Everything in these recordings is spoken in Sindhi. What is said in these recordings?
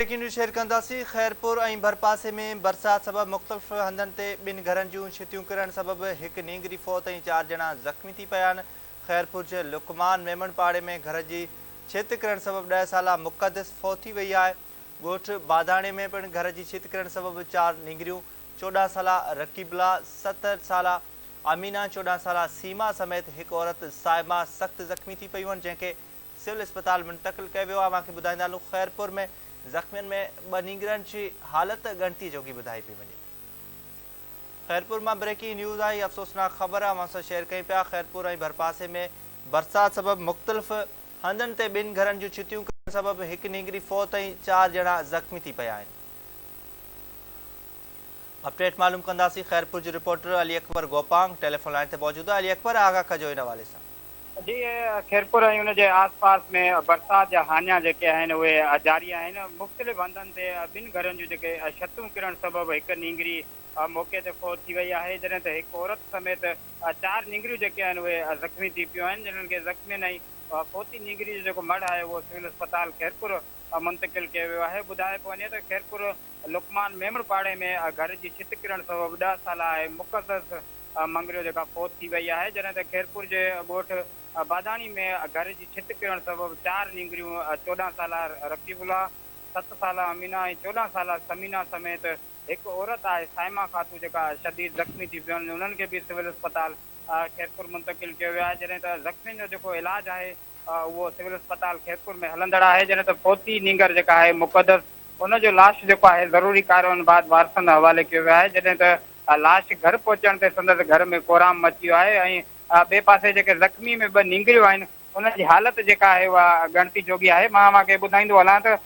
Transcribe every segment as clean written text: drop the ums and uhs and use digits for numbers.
بريڪنگ نيوز شيئر ڪنداسين خيرپور ۽ ڀرپاسي ۾ برسات سبب مختلف هنڌن تي ٻن گهرن جون ڇتيون ڪرڻ سبب هڪ نينگري فوت ۽ چار ڄڻا زخمي ٿي پيا آهن خيرپور جي لقمان ميمڻ پاڙي ۾ گهر جي ڇت ڪرڻ سبب ڏهه سالا مقدس فوت ٿي وئي آهي ڳوٺ باڌاڻي ۾ پڻ گهر جي ڇت ڪرڻ سبب چار نينگريون 14 سالا رقيبلا ست سالا امينا 14 سالا سيما سميت هڪ عورت صائمه سخت زخمي ٿي پيون آهن جنهن کي سول اسپتال منتقل ڪيو ويو آهي اوهان کي ٻڌائيندا هلون خيرپور ۾ زخمين ۾ ٻه نينگرن جي حالت ڳڻتي جوڳي ٻڌائي پئي وڃي. خيرپور مان بريڪنگ نيوز آهي افسوسناڪ خبر اوهان سان شيئر ڪيون پيا خيرپور ۽ ڀرپاسي ۾ برسات سبب مختلف هنڌن تي ٻن گهرن جون ڇتيون ڪرڻ سبب هڪ نينگري فوت ۽ چار ڄڻا زخمي ٿي پيا آهن. اپڊيٽ معلوم ڪنداسين خيرپور جو reporter Ali Akbar Gopang telephone line تي موجود آهي علي اڪبر آگاهه ڪجو ان حوالي سان. جي خيرپور ۽ ان جي آس پاس ۾ برسات جا هاڃا جيڪي آهن اهي جاري آهن، مختلف هنڌن تي ٻن گهرن جون جيڪي ڇتون ڪرڻ سبب هڪ نينگري موقعي تي فوت ٿي وئي آهي، جڏهن ته هڪ عورت سميت چار نينگريون جيڪي آهن اهي زخمي ٿي پيون آهن، جنھن کي زخمين ۽ فوتي نينگري جو جيڪو مڙهه آهي اهو سول اسپتال خيرپور منتقل ڪيو ويو آهي، ٻڌايو پيو وڃي ته خيرپور لقمان ميمڻ پاڙي ۾ گهر جي ڇت ڪرڻ سبب ڏهه سالا مقدس مڱريو جيڪا فوت ٿي وئي آهي، جڏهن ته خيرپور جي ڳوٺ باداڻي ۾ گهر جي ڇت ڪرڻ سبب چار نينگريون 14 سالا رقيب الله، ست سالا امينه ۽ 14 سالا ثمينه سميت هڪ عورت آهي صائمه خاتون جيڪا شديد زخمي ٿي پيون آهن انهن کي به سول اسپتال خيرپور منتقل ڪيو ويو آهي، جڏهن ته زخمين جو جيڪو علاج آهي اهو سول اسپتال خيرپور ۾ هلندڙ آهي، جڏهن ته فوتي نينگر جيڪا آهي مقدس ان جو لاش جيڪو آهي ضروري ڪارروائين بعد وارثن حوالي ڪيو ويو آهي، جڏهن ته لاش گهر پهچڻ تي سندس گهر ۾ ڪهرام مچي ويو آهي ۽ ٻئي پاسي جيڪي زخمي ۾ ٻه نينگريون آهن انهن جي حالت جيڪا آهي اها ڳڻتي جوڳي آهي، مان اوهان کي ٻڌائيندو هلان ته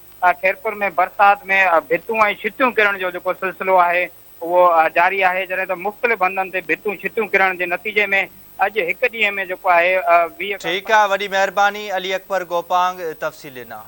خيرپور ۾ برسات ۾ ڀتون ۽ ڇتيون ڪرڻ جو جيڪو سلسلو آهي اهو جاري آهي، جڏهن ته مختلف هنڌن تي ڀتون ڇتيون ڪرڻ جي نتيجي ۾ اڄ هڪ ڏينهن ۾ جيڪو آهي 20 کان ٺيڪ آ وڏي مهرباني علي اڪبر گوپانگ تفصيل ڏنا.